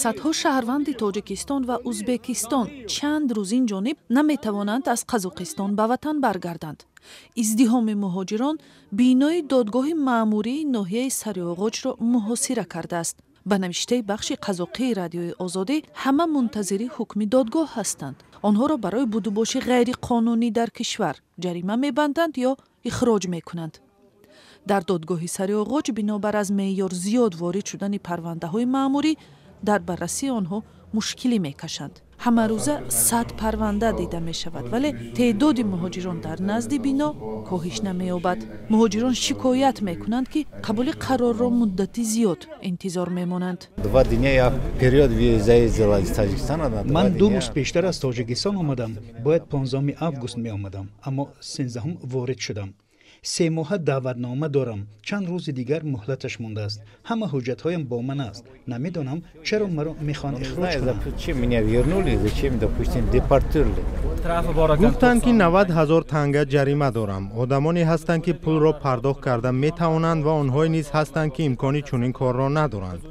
Садҳо шаҳрванди Тоҷикистон ва Узбекистон чанд рӯз ин ҷониб наметавонанд аз Қазоқистон ба ватан баргарданд. Издиҳоми муҳоҷирон бинои додгоҳи маъмурии ноҳияи Сариоғоҷро муҳосира кардааст. Ба навиштаи бахши қазоқии Радиои Озодӣ, ҳама мунтазири ҳукми додгоҳ ҳастанд. Онҳоро барои будубоши ғайриқонунӣ дар кишвар ҷарима мебанданд ё ихроҷ мекунанд. Дар додгоҳи Сариоғоҷ бинобар аз меъёр зиёд ворид шудани парвандаҳои маъмурӣ, дар баррасии онҳо мушкилӣ мекашанд. Ҳамарӯза 100 парванда дида мешавад, вале теъдоди муҳоҷирон дар назди бино коҳиш намеёбад. Муҳоҷирон шикоят мекунанд, ки қабули қарорро муддати зиёд интизор мемонанд. Ман 2 рӯз пештар аз Тоҷикистон омадам. Бояд 15 август меомадам, аммо 13 ворид шудам. 3 моҳа даъватнома дорам, чанд рӯзи дигар муҳлаташ мондааст. Ҳама ҳуҷҷатҳоям бо ман аст. Намедонам, чаро маро мехоҳанд ихроҷ кунанд. Гуфтанд, ки 90 ҳазор танга ҷарима дорам. Одамоне ҳастанд, ки пулро пардохт карда метавонанд, ва онҳое низ ҳастанд, ки имкони чунин корро надоранд.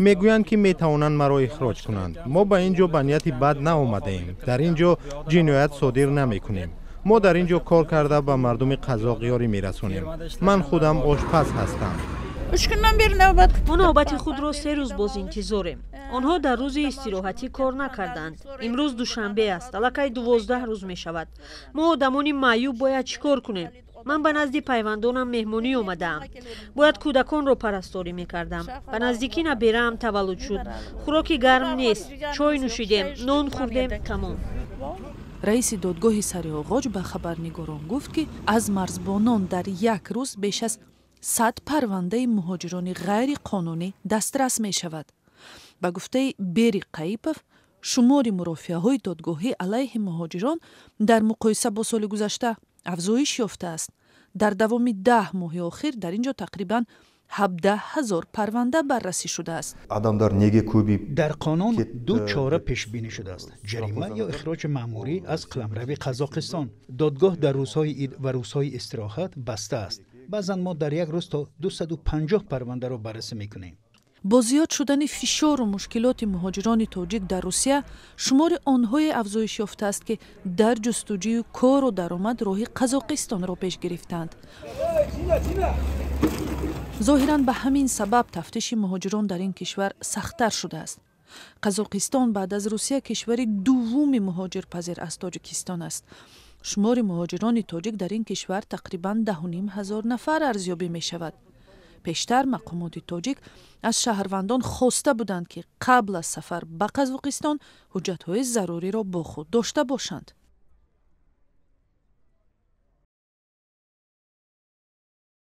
Мегӯянд, ки метавонанд маро ихроҷ кунанд. Мо ба ин ҷо ба нияти бад наомадаем. Дар ин ҷо ҷиноят содир намекунем. Мо дар ин ҷо кор карда ба мардуми қазоқ ёрӣ мерасонем. Ман худам ошпаз ҳастам. Мо навбати худро 3 рӯз боз интизорем. Онҳо дар рӯзи истироҳатӣ кор накарданд. Имрӯз душанбе аст, аллакай 12 рӯз мешавад. Мо одамони маъюб бояд чӣ кор кунем? Ман ба назди пайвандонам меҳмонӣ омадаам. Бояд кӯдаконро парасторӣ мекардам. Ба наздикӣ набераам таваллуд шуд. Хӯроки гарм нест, чой нӯшидем, нон хӯрдем, тамом. Раиси додгоҳи Сариоғоҷ ба хабарнигорон гуфт, ки аз марзбонон дар як рӯз беш аз 100 парвандаи муҳоҷирони ғайриқонунӣ дастрас мешавад. Ба гуфтаи Берик Қаипов, шумори мурофиаҳои додгоҳӣ алайҳи муҳоҷирон дар муқоиса бо соли гузашта афзоиш ёфтааст. Дар давоми 10 моҳи охир дар ин ҷо тақрибан 17 ҳазор парванда баррасӣ шудааст. Дар қонун ду чора пешбинӣ шудааст: ҷарима ё ихроҷи маъмурӣ аз қаламрави Қазоқистон. Додгоҳ дар рӯзҳои ид ва рӯзҳои истироҳат баста аст. Баъзан мо дар як рӯз то 250 парвандаро баррасӣ мекунем. Бо зиёд шудани фишору мушкилоти муҳоҷирони тоҷик дар Русия, шумори онҳое афзоиш ёфтааст, ки дар ҷустуҷӯи кору даромад роҳи Қазоқистонро пеш гирифтаанд. Зоҳиран, ба ҳамин сабаб тафтиши муҳоҷирон дар ин кишвар сахттар шудааст. Қазоқистон баъд аз Русия кишвари дуввуми муҳоҷирпазир аз Тоҷикистон аст. Шумори муҳоҷирони тоҷик дар ин кишвар тақрибан 10,5 ҳазор нафар арзёбӣ мешавад. Пештар мақомоти тоҷик аз шаҳрвандон хоста буданд, ки қабл аз сафар ба Қазоқистон ҳуҷҷатҳои заруриро бо худ дошта бошанд.